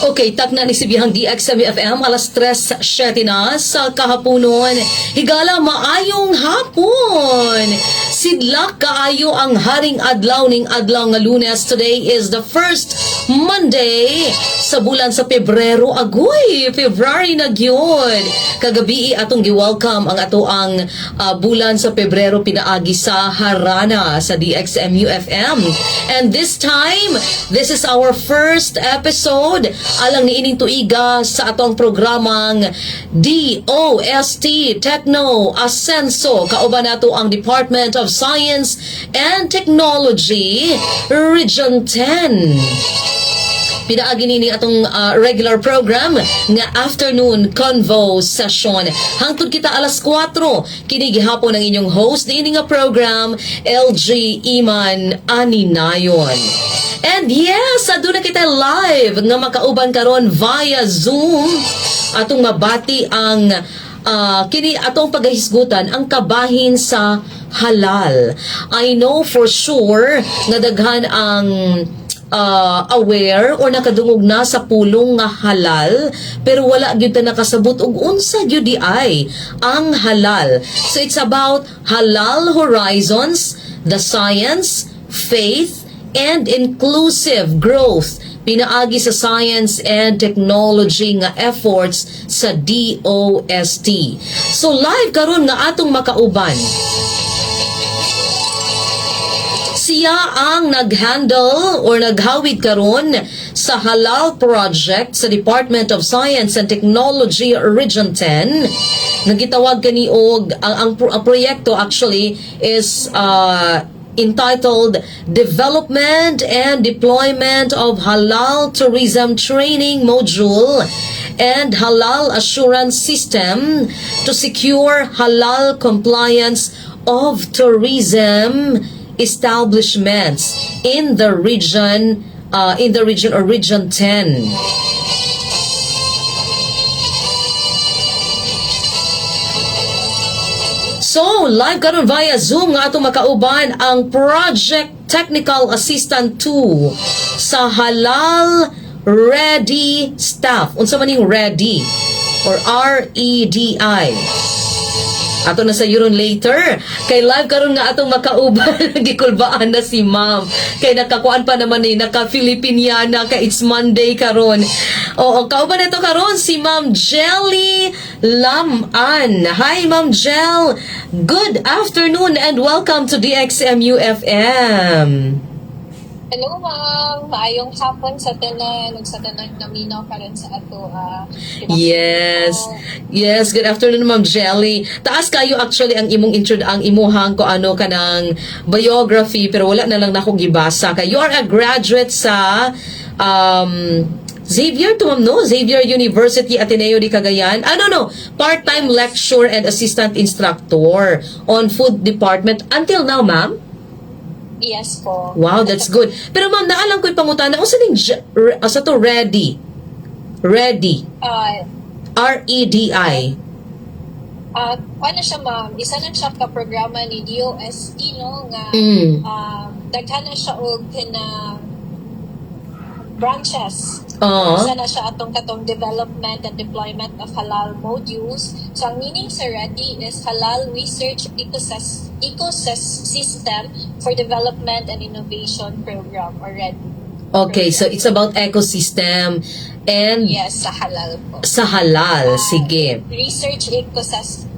Okay, takna ni Sibihang DXMU FM, alas 3:07 na sa kahaponon. Higala, maayong hapon. Sidlak kaayo ang haring adlaw ning adlaw nga Lunes. Today is the first Monday sa bulan sa Pebrero. Agoy, February na gyud. Kagabi atong gi-welcome ang ato ang bulan sa Pebrero pinaagi sa Harana sa DXMU FM. And this time, this is our first episode alang niining tuiga sa atong programang DOST Techno Asenso, kauban nato ang Department of Science and Technology Region 10. Pinaagi nini atong regular program nga Afternoon Convo Session. Hangtod kita alas 4, kini gihapon ang inyong host niini nga program, LG Iman Aninayon. And yes, aduna kita live nga makauban karon via Zoom. Atong mabati ang kini atong pagahisgutan ang kabahin sa halal. I know for sure nga daghan ang aware or nakadungog na sa pulong nga halal, pero wala gyud ta nakasabot og unsa gyud di ay ang halal. So it's about Halal Horizons, the science, faith and inclusive growth pinaagi sa science and technology nga efforts sa DOST. So live karon nga atong makauban, siya ang nag-handle or naghawid karon sa Halal Project sa Department of Science and Technology Region 10. Nagitawag kani og ang proyekto actually is entitled Development and Deployment of Halal Tourism Training Module and Halal Assurance System to Secure Halal Compliance of Tourism Establishments in the region or Region 10. So, live karon via Zoom nga atong makauban ang Project Technical Assistant 2 sa Halal Ready Staff. Unsa man ning Ready or REDI? Ato na sa yuron later. Kay live karon nga atong makauban, gikulbaan na si ma'am. Kay nakakuan pa naman ni naka-Filipiniana kay it's Monday karon. Oo, kauban nito karon si Ma'am Jelly Laman. Hi, Ma'am Jel. Good afternoon and welcome to DXMU FM. Hello, ma'am. Maayong hapon sa tanan ug sa tanan naminaw karon sa ato. Yes. Yes, good afternoon, Ma'am Jelly. Taas kayo actually ang imong intro, ang imuhang ko ano kanang biography, pero wala na lang nako gibasa. Kay you are a graduate sa Xavier to, ma'am, no? Xavier University Ateneo de Cagayan. Ano, no, part-time lecturer and assistant instructor on food department until now, ma'am? Yes po. Wow, that's good. Pero ma'am, naalang ko'y pangutana, unsa ning asa to ready? Ready. REDI. Ano siya, ma'am, isa na siya ka programa ni DOST, no, nga daghan na siya og kina branches. Oo. Isa na siya atong katong development and deployment of halal modules. So ang meaning sa READY is Halal Research Ecosystem for Development and Innovation Program or READY. Okay, so it's about ecosystem and Yes, sa halal po. Sa halal. Sige. Research ecosystem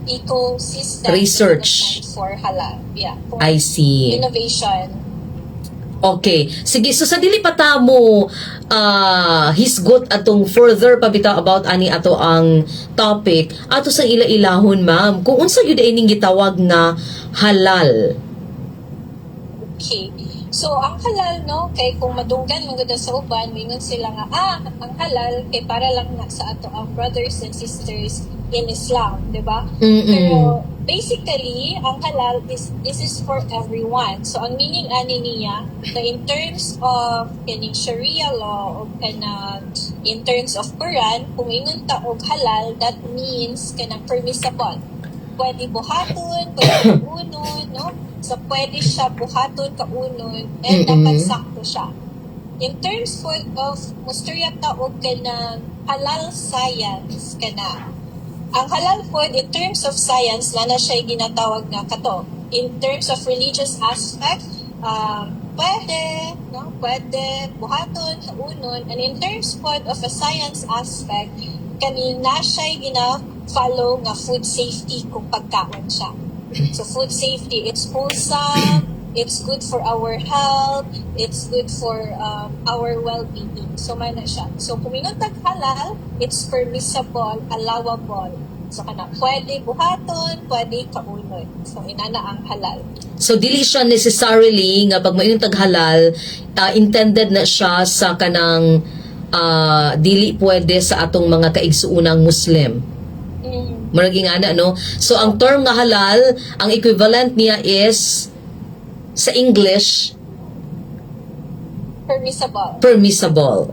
Research. development for halal. Yeah. For I see. innovation. Okay. Sige, so sa dili pa ta mo hisgot atong further pa bitaw about ani ato ang topic, ato sa ila-ilahon, ma'am, kung unsa gyud ay ning gitawag nga halal. Okay. So, ang halal, no, kay kung madunggan man gud sa uban, mingon sila nga, ang halal, kay para lang na sa ato ang brothers and sisters in Islam, di ba? Pero, basically, ang halal is, this is for everyone. So, ang meaning ani niya, na in terms of kaning Sharia law, o kanang in terms of Quran, kung ingon ta og halal, that means kanang permissible. Pwede buhaton, pwede kaunon, no? So, pwede siya buhaton, kaunon, and dapat sakto siya. In terms po of mustorya ta og kanang halal science kana. Ang halal food in terms of science na na siya ginatawag nga kato. In terms of religious aspect, pwede, no? Pwede buhaton, kaunon. And in terms pod of a science aspect, kani na siya gina-follow nga food safety kung pagkaon siya. So food safety, it's wholesome, it's good for our health, it's good for our well-being. So man na siya. So kung ingon tag halal, it's permissible, allowable. So kana pwede buhaton, pwede kaunon. So inana ang halal. So dili siya necessarily nga pag maingon tag halal, intended na siya sa kanang dili pwede sa atong mga kaigsuunang Muslim. Murag ingana, no? So ang term nga halal, ang equivalent niya is sa English Permissible. Permissible.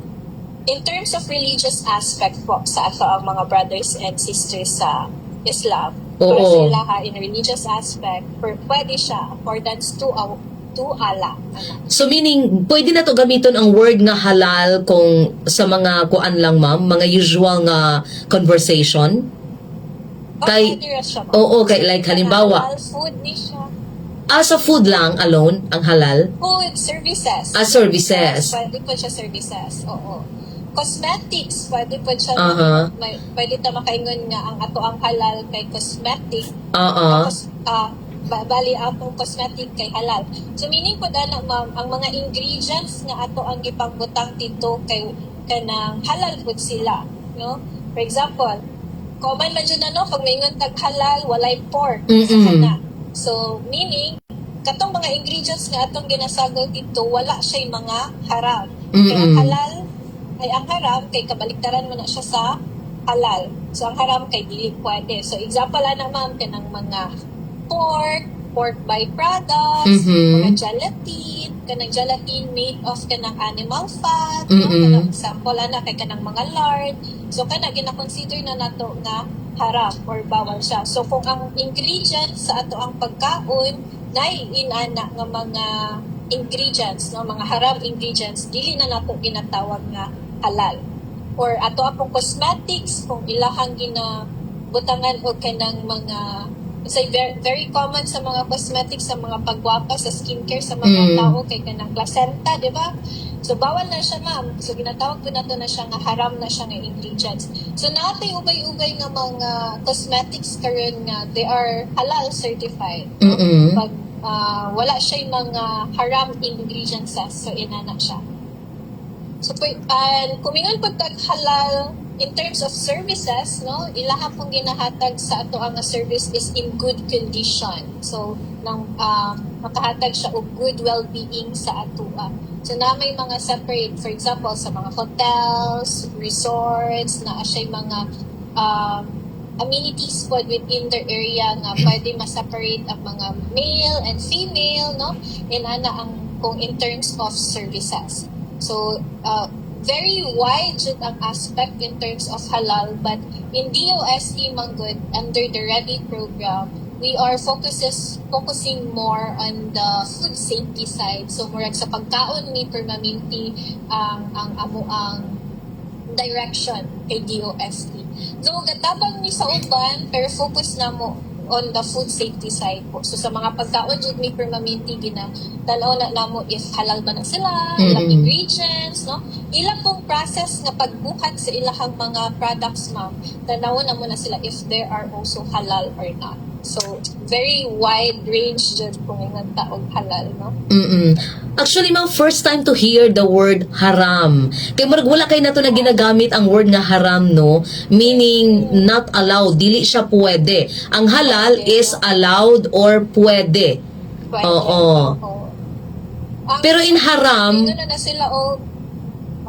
In terms of religious aspect po sa ato ang mga brothers and sisters sa Islam. Para sila ha, in religious aspect, pwede siya accordance to Allah. Ano. So meaning, pwede na to gamiton ang word nga halal kung sa mga kuan lang, ma'am, mga usual nga conversation? Oh, pwede ra siya, ma'am. Oo, kay like halimbawa, Halal food ni siya. Ah, sa food lang alone ang halal? Food, services. Ah, services. Pwede po siya services, oo. Cosmetics, pwede po siya. May, pwede ta makaingon nga ang ato ang halal kay cosmetic. Tapos, bali atong cosmetic kay halal. So meaning po dana, ma'am, ang mga ingredients nga ato ang gipangbutang dito kay kanang halal pud sila, no? For example, common man jud na, no, pag maingon tag halal, walay pork sa kana. So meaning katong mga ingredients nga atong ginasagol dito wala siya'y mga haram. Kaya ang halal ay ang haram kay kabaliktaran mo na siya sa halal. So ang haram kay dili pwede. So example ana, ma'am, kanang mga pork, pork byproducts, mga gelatin, kanang gelatin made of kanang animal fat, no? Kanang example ana kay kanang mga lard. So kana gina-consider na nato nga haram or bawal siya. So kung ang ingredients sa ato ang pagkaon nay inana nga mga ingredients, no, mga haram ingredients, dili na nato ginatawag nga halal. Or ato apong cosmetics kung ilahang gina butangan og kanang mga say very, very common sa mga cosmetics, sa mga pagwapa, sa skincare sa mga tao kay kanang placenta, di ba? So bawal na siya, ma'am. So ginatawag ko na to na siya nga haram na siya nga ingredients. So naatay ubay-ubay nga mga cosmetics karon nga they are halal certified pag wala siya yung mga haram ingredients, so inana siya. So and kumingon pud tag halal in terms of services, no, ilaha pong ginahatag sa ato ang service is in good condition. So nang makahatag siya og good well-being sa atoa. So na may mga separate, for example, sa mga hotels, resorts, na siya mga amenities pod within the area nga pwede ma-separate ang mga male and female, no? In ana ang kung in terms of services. So, very wide jud ang aspect in terms of halal, but in DOST man gud, under the READY program, we are focusing more on the food safety side. So, murag sa pagkaon ni permanente ang amo ang direction kay DOST. Though gatabang mi sa uban, pero focus na mo on the food safety side po. So sa mga pagkaon jud mi permanente gina tan-aw na namo if halal ba na sila, ilang ingredients, no? Ilang pong process nga pagbuhat sa ilahang mga products, ma'am. Tan-aw na mo na sila if they are also halal or not. So very wide range jud kung ingon ta og halal, no? Actually, ma'am, first time to hear the word haram. Kay murag wala kay nato na ginagamit ang word nga haram, no? Meaning, not allowed. Dili siya pwede. Ang halal Pwede, is allowed or pwede. Pwede. Oo. Pero in haram, Ingon na na sila og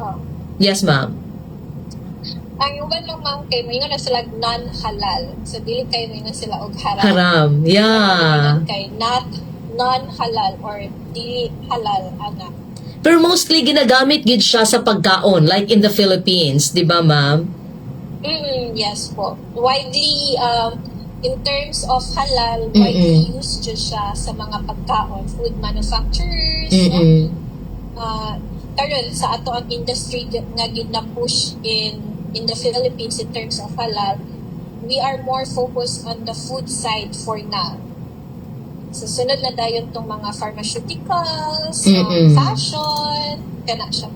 oh, Yes, ma'am. Ang uban lang, ma'am, kay moingon na sila non-halal. So dili kay moingon sila og haram. Haram. Yeah. Kay not non-halal or dili halal ana. Pero mostly ginagamit gid siya sa pagkaon, like in the Philippines, di ba, ma'am? Yes po. Widely in terms of halal, widely used jud siya sa mga pagkaon, food manufacturers, no? Karon sa ato ang industry nga gina-push in the Philippines in terms of halal, we are more focused on the food side for now. So, sunod na dayon tong mga pharmaceuticals, fashion, kana siya.